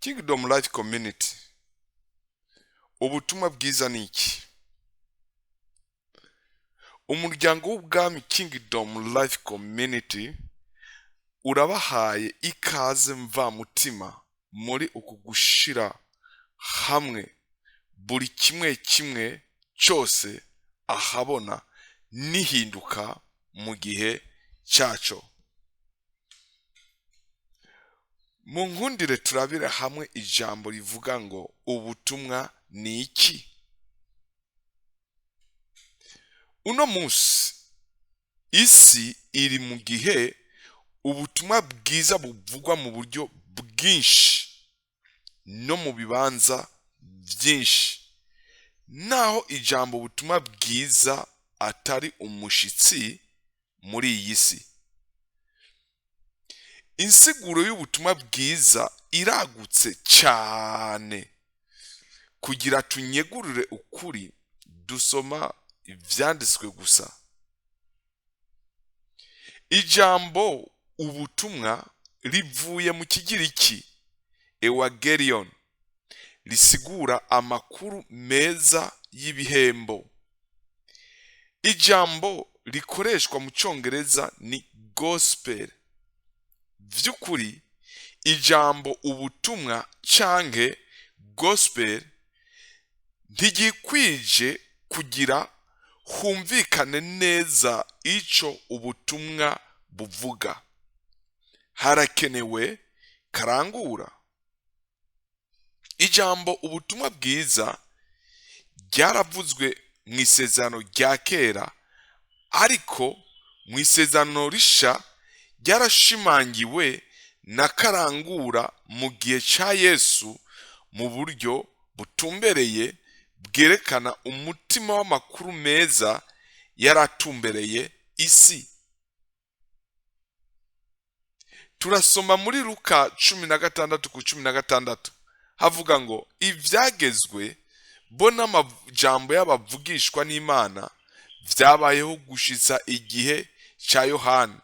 Kingdom Life Community. Ubutumwa bwiza ni iki? Umuryango w'ubwami Kingdom Life Community urabahaye ikaze mvamutima muri uku gushira hamwe buri kimwe kimwe cyose ahabona n'ihinduka mu gihe cyaco. Mu nkundire turabire hamwe ijambo rivuga ngo ubutumwa ni iki? Uno munsi isi iri mu gihe ubutumwa bwiza buvugwa mu buryo bwinshi no mu bibanza byinshi, naho ijambo ubutumwa bwiza atari umushitsi muri iyi si. Insiguro y'ubutumwa bwiza iragutse cyane. Kugira tunyegurire ukuri dusoma ivyanditswe gusa. Ijambo ubutumwa rivuye mu Kigiriki euangelion, risigura amakuru meza y'ibihembo. Ijambo rikoreshwa mu Congereza ni gospel. Vy'ukuri ijambo ubutumwa canke gospel ntigikwije kugira humvikane neza ico ubutumwa buvuga. Harakenewe karangura. Ijambo ubutumwa bwiza ryaravuzwe mu isezerano rya kera, ariko mu isezerano risha ryarashimangiwe na karangura mu gihe ca Yesu mu buryo butumbereye bwerekana umutima w'amakuru meza yaratumbereye isi. Turasoma muri Luka 16:16 havuga ngo ivyagezwe bo n'amajambo y'abavugishwa n'Imana vyabayeho gushitsa igihe ca Yohana.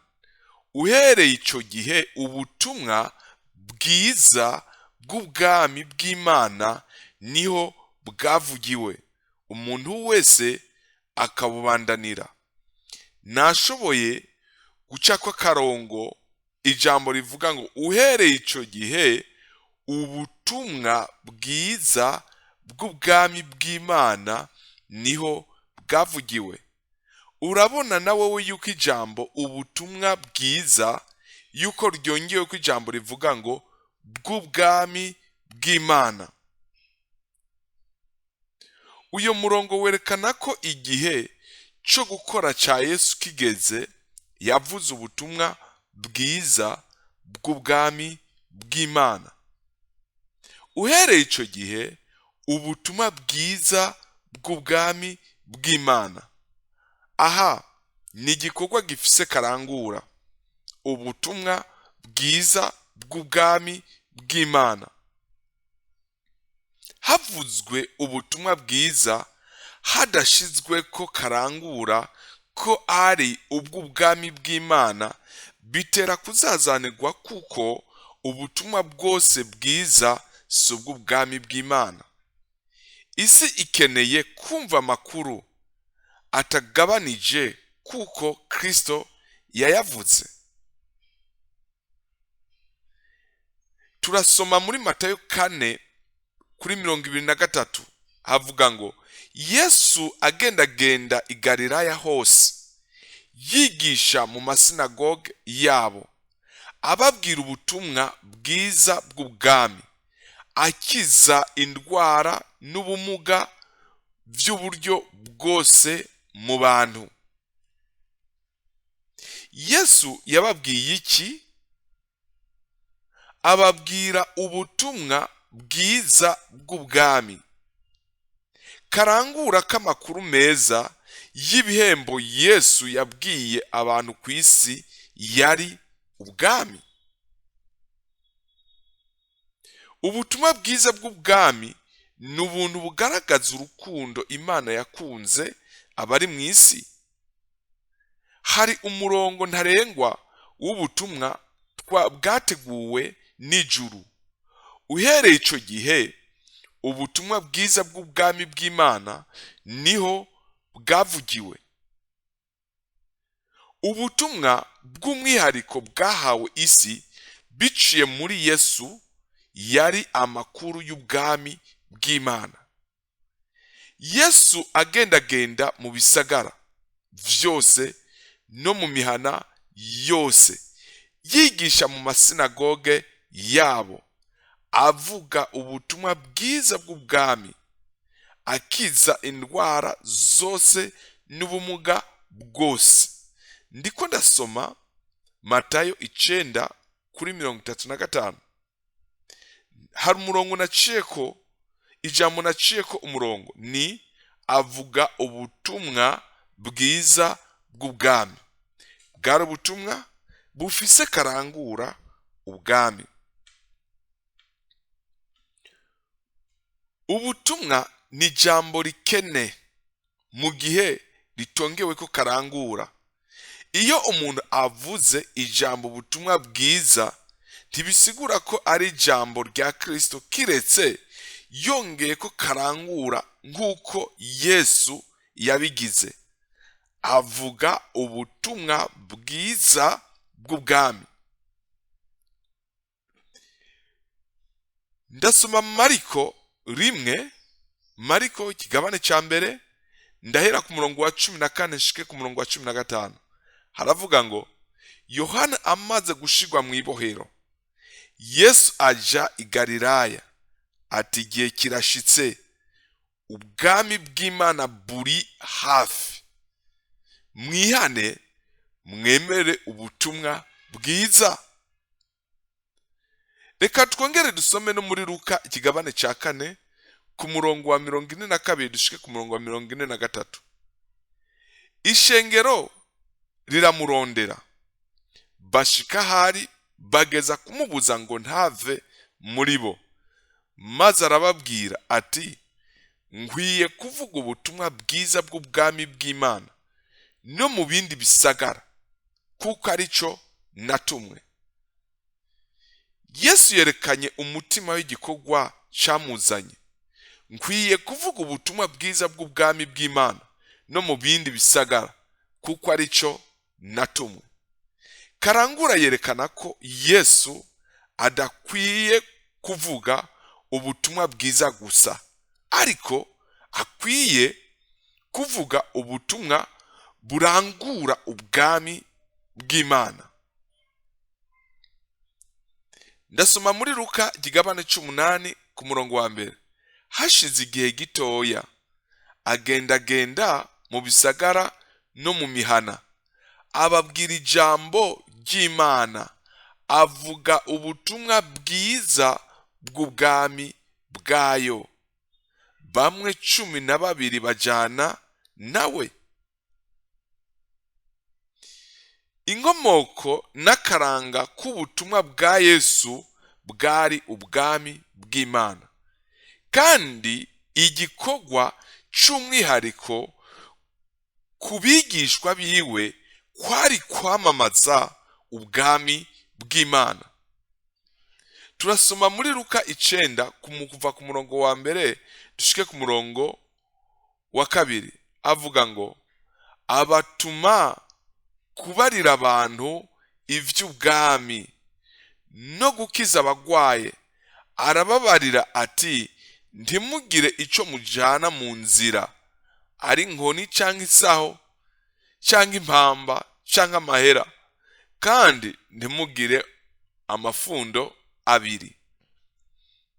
Uhereye ico gihe ubutumwa bwiza bw'ubwami bw'Imana niho bwavugiwe, umuntu wese akabubandanira. Nashoboye gucako akarongo ijambo rivuga ngo uhereye ico gihe ubutumwa bwiza bw'ubwami bw'Imana niho bwavugiwe. Urabona na wowe yuko ijambo ubutumwa bwiza yuko ryongewe ko ijambo rivuga ngo bw'ubwami bw'Imana. Uyo murongo werekana ko igihe co gukora ca Yesu kigeze, yavuze ubutumwa bwiza bw'ubwami bw'Imana. Uhereye ico gihe ubutumwa bwiza bw'ubwami bw'Imana. Aha ni igikorwa gifise karangura. Ubutumwa bwiza bw'ubwami bw'Imana. Havuzwe ubutumwa bwiza hadashizwe ko karangura ko ari ubw'ubwami bw'Imana, bitera kuzazanirwa kuko ubutumwa bwose bwiza si ubw'ubwami bw'Imana. Isi ikeneye kumva amakuru atagabanije kuko Kristo yayavuze. Turasoma muri Matayo 4:23 havuga ngo Yesu agendagenda i Galilaya hose, yigisha mu masinagoge yabo, ababwira ubutumwa bwiza bw'ubwami, akiza indwara n'ubumuga by'uburyo bwose mu bantu. Yesu yababwiye iki? Ababwira ubutumwa bwiza bw'ubwami. Karangura k'amakuru meza y'ibihembo Yesu yabwiye abantu ku isi yari ubwami. Ubutumwa bwiza bw'ubwami ni ubuntu bugaragaza urukundo Imana yakunze abari mu isi. Hari umurongo ntarengwa w'ubutumwa bwateguwe n'ijuru. Uhereye ico gihe, ubutumwa bwiza bw'ubwami bw'Imana niho bwavugiwe. Ubutumwa bw'umwihariko bwahawe isi biciye muri Yesu yari amakuru y'ubwami bw'Imana. Yesu agendagenda mu bisagara vyose no mu mihana yose, yigisha mu masinagoge yabo, avuga ubutumwa bwiza bw'ubwami, akiza indwara zose n'ubumuga bwose. Ndiko ndasoma Matayo 9:35. Hari umurongo naciyeko, ijambo naciyeko umurongo ni avuga ubutumwa bwiza bw'ubwami. Bwari ubutumwa bufise karangura ubwami. Ubutumwa ni ijambo rikene mu gihe ritongeweko karangura. Iyo umuntu avuze ijambo ubutumwa bwiza, ntibisigura ko ari ijambo rya Kristo kiretse yongeye ko karangura nk'uko Yesu yabigize. Avuga ubutumwa bwiza bw'ubwami. Ndasoma Mariko 1, Mariko ikigabane ca mbere, ndahera ku murongo wa 14 nshike ku murongo wa 15. Haravuga ngo Yohana amaze gushigwa mu ibohero, Yesu aja i Galilaya, ati igihe kirashitse, ubwami bw'Imana buri hafi, mwihane mwemere ubutumwa bwiza. Reka twongere dusome no muri Luka ikigabane ca 4 ku murongo wa 42 dushike ku murongo wa 43. Ishengero riramurondera, bashika hari bageza kumubuza ngo ntave muri bo, maze arababwira ati nkwiye kuvuga ubutumwa bwiza bw'ubwami bw'Imana no mu bindi bisagara, kuko arico natumwe. Yesu yerekanye umutima w'igikorwa camuzanye. Nkwiye kuvuga ubutumwa bwiza bw'ubwami bw'Imana no mu bindi bisagara, kuko arico natumwe. Karangura yerekana ko Yesu adakwiye kuvuga ubutumwa bwiza gusa, ariko akwiye kuvuga ubutumwa burangura ubwami bw'Imana. Ndasoma muri Luka igigabane c'umunani ku murongo wa mbere. Hashize igihe gitoya, agendagenda mu bisagara no mu mihana, ababwira ijambo ry'Imana, avuga ubutumwa bwiza bw'ubwami bwayo. Bamwe 12 bajana nawe. Inkomoko n'akaranga k'ubutumwa bwa Yesu bwari ubwami bw'Imana, kandi igikorwa c'umwihariko ku bigishwa biwe kwari kwamamaza ubwami bw'Imana. Turasoma muri Luka 9 kuva ku murongo wa mbere dushike ku murongo wa 2, avuga ngo abatuma kubarira abantu ivy'ubwami no gukiza abagwaye. Arababarira ati ntimugire ico mujana mu nzira, ari inkoni canke isaho canke impamba canke amahera, kandi ntimugire amafundo abiri.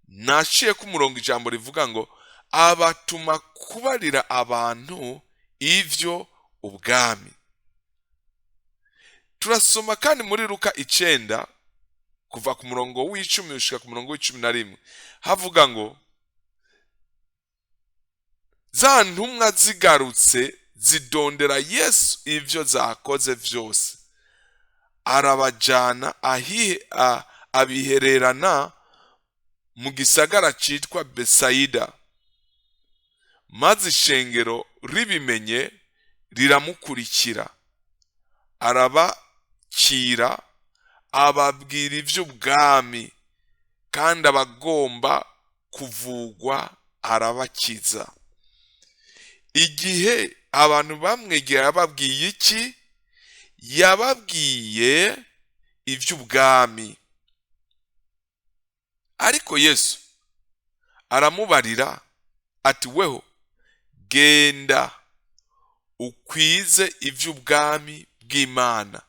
Naciye ku murongo ijambo rivuga ngo abatuma kubarira abantu ivyo ubwami. Turasoma kandi muri Luka 9 kuva ku murongo w'icumi gushika ku murongo w'icumi na rimwe, havuga ngo za ntumwa zigarutse zidondera Yesu ivyo zakoze vyose, arabajana abihererana mu gisagara citwa Besayida, maze ishengero ribimenye riramukurikira, arabakira, ababwira ivy'ubwami, Kandi abagomba kuvugwa arabakiza. Igihe abantu bamwegera, yababwiye iki? Yababwiye iby'ubwami. Ariko Yesu aramubarira ati: "Weho genda ukwize iby'ubwami bw'Imana."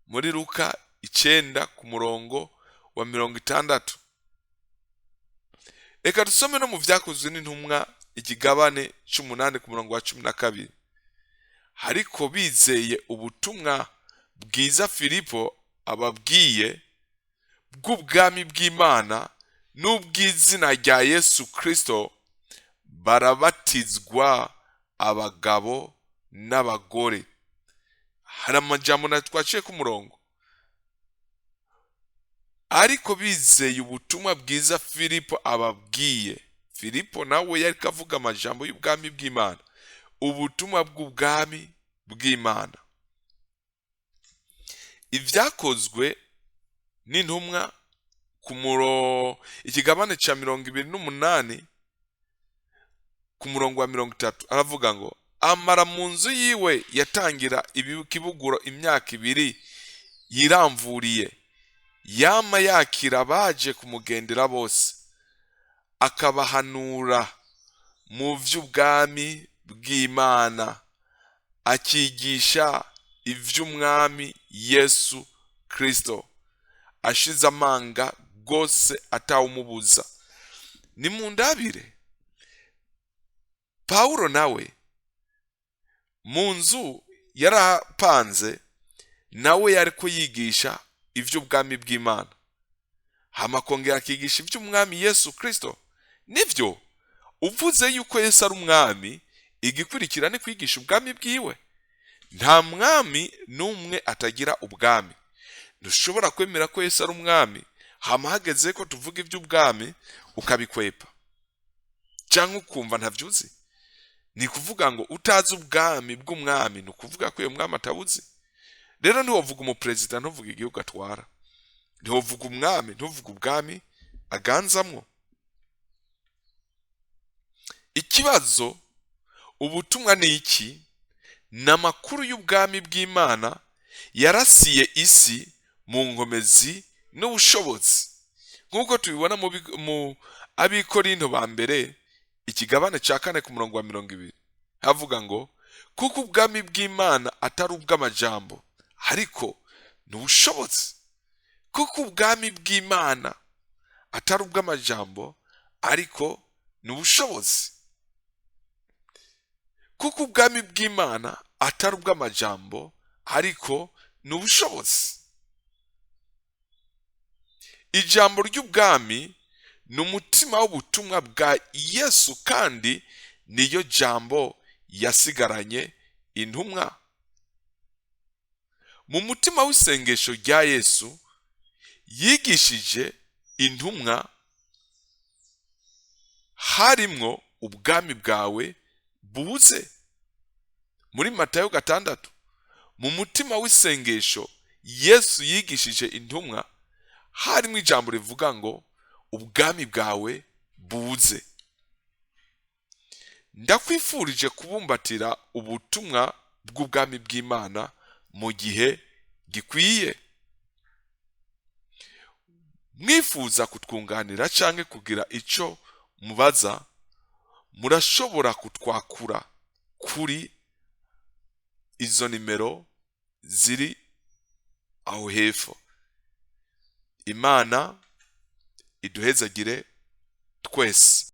Muri Luka 9 ku murongo wa 60. Reka dusome no mu Byakozwe n'Intumwa, ikigabane c'8 ku murongo wa 12. Ariko bizeye ubutumwa bwiza Filipo ababwiye bw'ubwami bw'Imana n'ubw'izina rya Yesu Kristo, barabatizwa, abagabo n'abagore. Hari amajambo na twaciye ku murongo. Ariko bizeye ubutumwa bwiza Filipo ababwiye. Filipo nawe yari avuga amajambo y'ubwami bw'Imana, ubutumwa bw'ubwami bw'Imana. Ibyakozwe n'Intumwa ku muro ikigabane cya 28 ku murongo wa 30, aravuga ngo: "Amara mu nzu yiwe yatangira ikibuguro imyaka 2 yiramvuriye, yama yakira abaje kumugendera bose, akabahanura mu by'ubwami bw'Imana, akigisha iby'Umwami Yesu Kristo ashize amanga rwose, atawumubuza." Ni mu ndabire Pawulo nawe mu nzu yarapanze, nawe yari yigisha iby'ubwami bw'Imana, hama akongera akigisha iby'Umwami Yesu Kristo. Nibyo, uvuze yuko Yesu ari umwami, igikurikira ni kwigisha ubwami bwiwe. Nta mwami n'umwe atagira ubwami. Ntushobora kwemera ko Yesu ari umwami, hama hageze ko tuvuga iby'ubwami ukabikwepa cyangwa ukumva ntabyuzi. Ni kuvuga ngo utazi ubwami bw'umwami, ni ukuvuga ko uyo mwami atabuzi. Rero ntiwovuga umuperezida ntuvuga igihugu atwara, ntiwovuga umwami ntuvuga ubwami aganzamwo. Ikibazo, ubutumwa ni iki? Ni amakuru y'ubwami bw'Imana yarasiye isi mu nkomezi n'ubushobozi, nk'uko tubibona mu Abikorinto ba mbere, ikigabane cya 4 ku murongo wa 20. Havuga ngo: "Kuko ubwami bw'Imana atari ubw'amajambo, ariko ni ubushobozi." Kuko ubwami bw'Imana atari ubw'amajambo, ariko ni ubushobozi. Kuko ubwami bw'Imana atari ubw'amajambo, ariko ni ubushobozi. Ijambo ry'ubwami ni umutima w'ubutumwa bwa Yesu, kandi niyo jambo yasigaranye intumwa. Mu mutima w'isengesho rya Yesu yigishije intumwa harimwo "Ubwami bwawe buze", muri Matayo 6. Mu mutima w'isengesho Yesu yigishije intumwa harimo ijambo rivuga ngo: "Ubwami bwawe buze." Ndakwifurije kubumbatira ubutumwa bw'ubwami bw'Imana mu gihe gikwiye. Mwifuza kutwunganira cyangwa kugira icyo mubaza, murashobora kutwakura kuri izo nimero ziri aho hepfo. Imana iduhezagire twese.